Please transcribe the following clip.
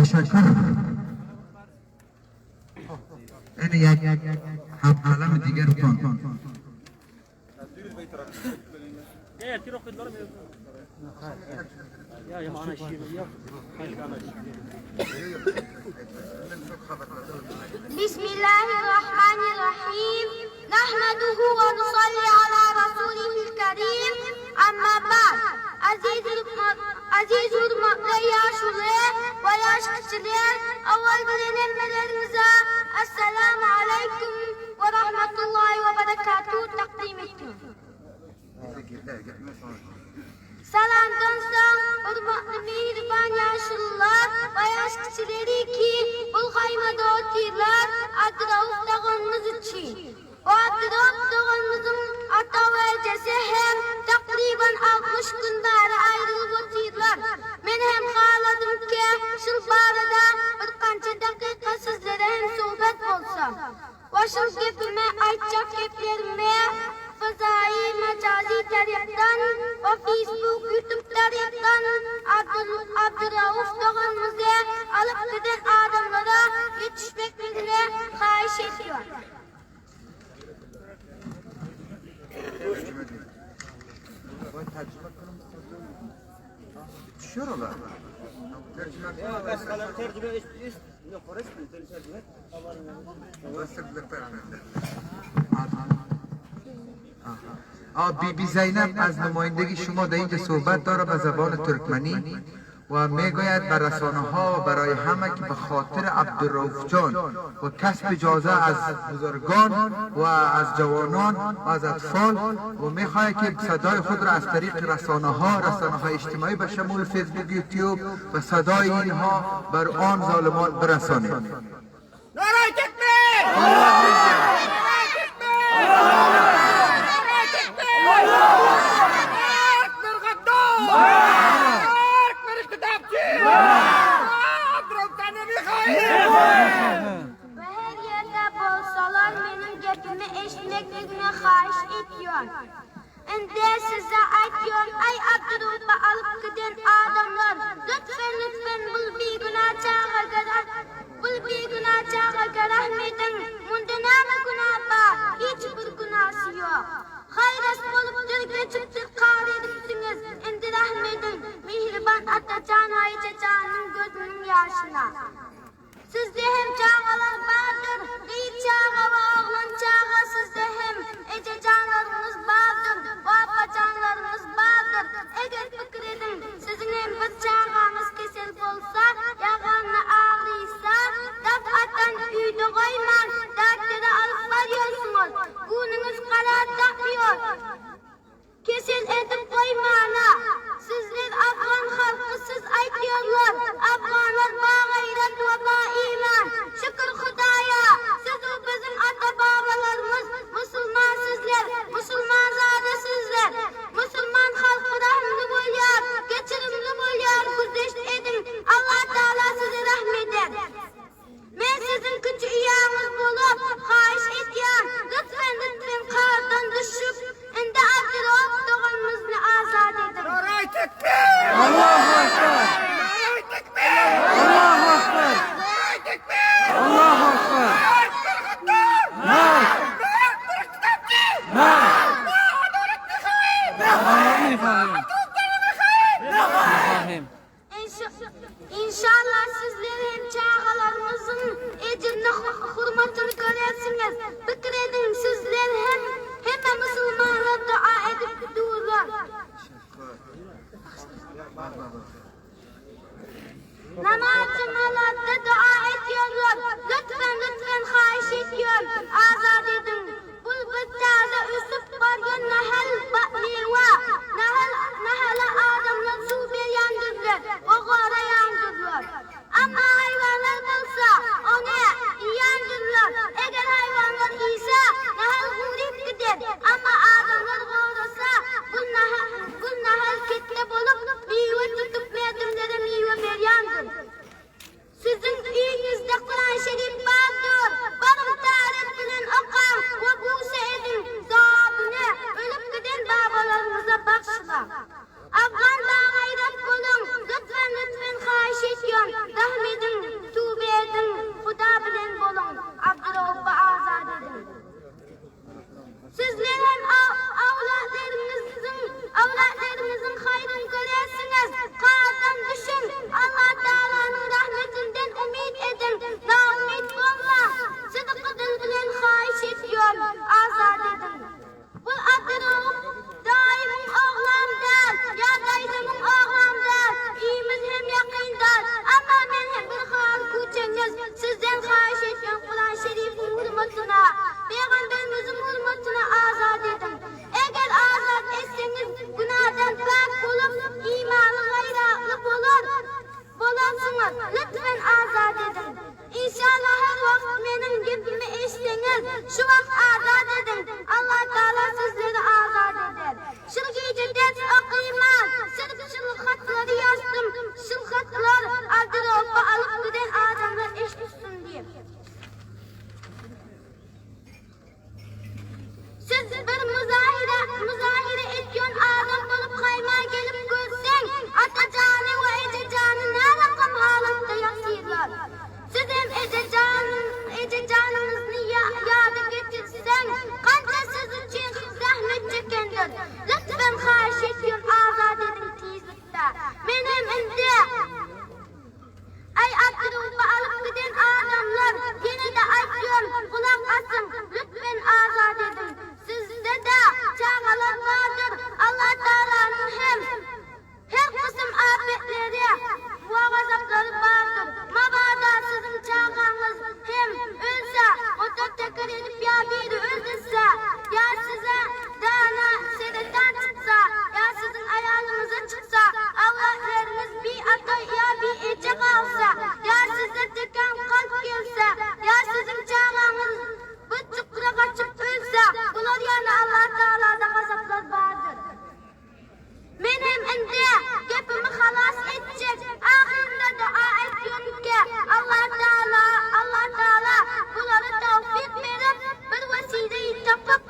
تشکر این یک همقلم دیگرتان. بسم الله الرحمن الرحيم نحمده ونصلي على رسوله الكريم أما بعد Aziz aziz hurmatly ýaşuly we ýaş kiçiler, owal bilen hemmeleriňize Essalamu aleýkum we rahmetullahi we berekatuh takdym etýän. Salamdan soň, hormatly mähriban ýaşulular we ýaş kiçileri ki bul gaýmada otyrlar, Abdyrauf doganymyz üçin. Bu Abdyrauf doganymyzyň ata we ejesi hem takryban 60 gün bäri aýrylyp otyrlar. Men hem haladym ki, şul barada bir gança dakyka sizlere hem söhbet bolsa. We şul gepimi aýtjak geplerimi Fazaýy majazy tarapdan we Facebook YouTube tarapdan Abdyrauf doganymyzy alyp giden adamlara ýetişmekligini haýyş edýän. بی بی زینب از نمایندگی شما در اینجا صحبت داره به زبان ترکمنی و میگوید بر رسانه ها و برای همه که به خاطر عبدالرؤوف جان و کسب اجازه از بزرگان و از جوانان و از اطفال و میخواهد که صدای خود را از طریق رسانه ها رسانه های اجتماعی به شمول فیسبوک یوتیوب و صدای اینها بر آن ظالمان برسانید. نعره تکبیر! نعره تکبیر! نعره تکبیر! اكبر غدار! اكبر اختطافتي! اضرب انا بخير! We her ýerde bolsalar meniň gepimi eşitmekligini haýyş edýän. Indi size aýtýan, aý Abdyraufy alyp giden adamlar, lütfen lütfen bul bigünä çaga bul bigünä çaga rahm ediň. Munda näme günä bar? Hiç bir günäsi ýok. Haýras bolupdyr, geçipdir, kar edipsiňiz. Indi rahm ediň. Mihriban atajan we ejejanyň gözüniň ýaşyna. Sizde hem çagalar bardyr, gyz çaga we oglan çaga sizde hem ejejanlaryňyz bardyr, babajanlaryňyz bardyr. Eger pikir ediň, siziň hem bir çagaňyz kesel bolsa, ýa garny agrysa, dafatan öýde goýman, doktora alyp barýarsyňyz. Günüňiz karar tapmıyor. Kesel edip goýmana. Sizler Afgan halky siz aýtýarlar. Afganlar bagaýrat we baiman. Şükür Hudaýa, siz o biziň ata babalarymyz musulman sizler, musulman zada sizler. Musulman halky rahimli bolýar, geçirimli bolýar, güzeşt ediň. Allah Taala size rahm eder. Men siziň kiçi uýaňyz bolup, haýyş edýän, lütfen lütfen kardan düşüp, indi Abdyrauf doganymyzy azat ediň. نعره تکبیر! الله اکبر نعره تکبیر! الله اکبر نعره تکبیر! الله اکبر اكبر غدار! مرگ اكبر اختطافتي! مرگ ما عدالت میخواهیم! میخواهیم میخواهیم İnşallah sizler hem çagalarymyzyň ejrini hurmatyny görersiňiz. Pikir ediň sizler hem hemme musulmanlar dua edip durlar. Namaz cemalarda dua ediyorlar. Lütfen lütfen haýyş edýän, azat ediň. Bul bir täze ösüp barýan nahal miwe. Nahal nahala adamlar suw berýändirler, ogoraýandyrlar. Amma haýwanlar bolsa ony iýendirler. Eger haýwanlar iýse, nahal guryp gider. Amma adamlar gorasa, bul nahal bul nahal ketde bolup miwe tutup merdimlere miwe berýändir. Siziň öýüňizde Kur'an Şerif bardyr. Baryň taryh bilen okaň we buse ediň. Sogabyny ölüp giden babalarymyza bagş. Gulak asyň, lütfen azat ediň. Sizde-de çagalar bardyr. Allatagalanyň hem her kysym apetleri we gazaplary bardyr. Mabada siziň çagaňyz hem ölse, oda teker edip ýa biri öldürse, ýa size dana seretan çyksa, ýa siziň aýalyňyza çyksa, awlatlaryňyz bi ata ýa bi eje galsa, ýa size tekan kalp gelse, ýa siziň çagaňyz bir çukura gaçyp ölse, bular ýaly Allatagalada gazaplar bardyr. Men hem indi gepimi halas etjek. Ahyrynda dua etýän ki, Allatagala, Allatagala bulara tawfyk berip, bir wesile tapyp.